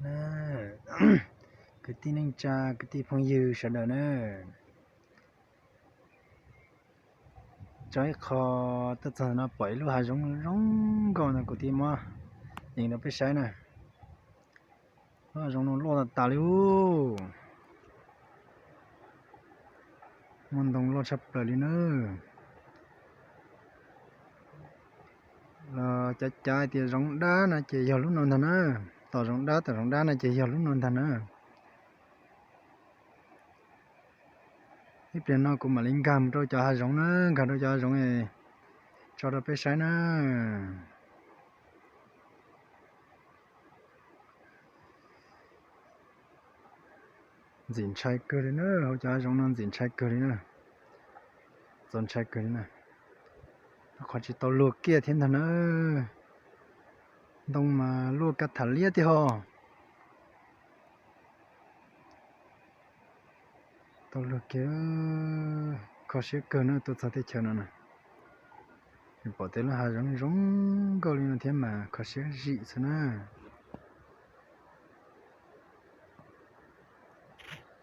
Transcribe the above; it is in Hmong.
Na, kwv tij neej tsa, kwv tij phooj ywg sawv daws na, tso ib qho tuaj txog no pom ib lub hav zoov zoo nkauj no kuv thiaj muab yees rau peb saib na. Lub hav zoov no loj tas tas li ub. Muaj ntoo loj tshaj plaws li na. Los cav cav tias zoov dab no ces yog lub no ntag na. Tom zoov dab, tom zoov dab no ces yog lub no ntag na. Ib pliag no kuv mam li nkag mus rau cov hav zoov na, nkag rau cov hav zoov tso rau peb saib na. Ntxim ntshai kawg li na, hauv cov hav zoov no ntxim ntshai kawg li na. Txaus ntshai kawg li na. Qhov tsis tau luag kiag thiab ntag na. Ntoo mas luaj kab tham liab tiag ho. Tau luag kiag, kho siab kawg na, tuaj txog teb chaws no na. Pom tej lub hav zoov zoo nkauj li no thiab mas kho siab zim xwb na.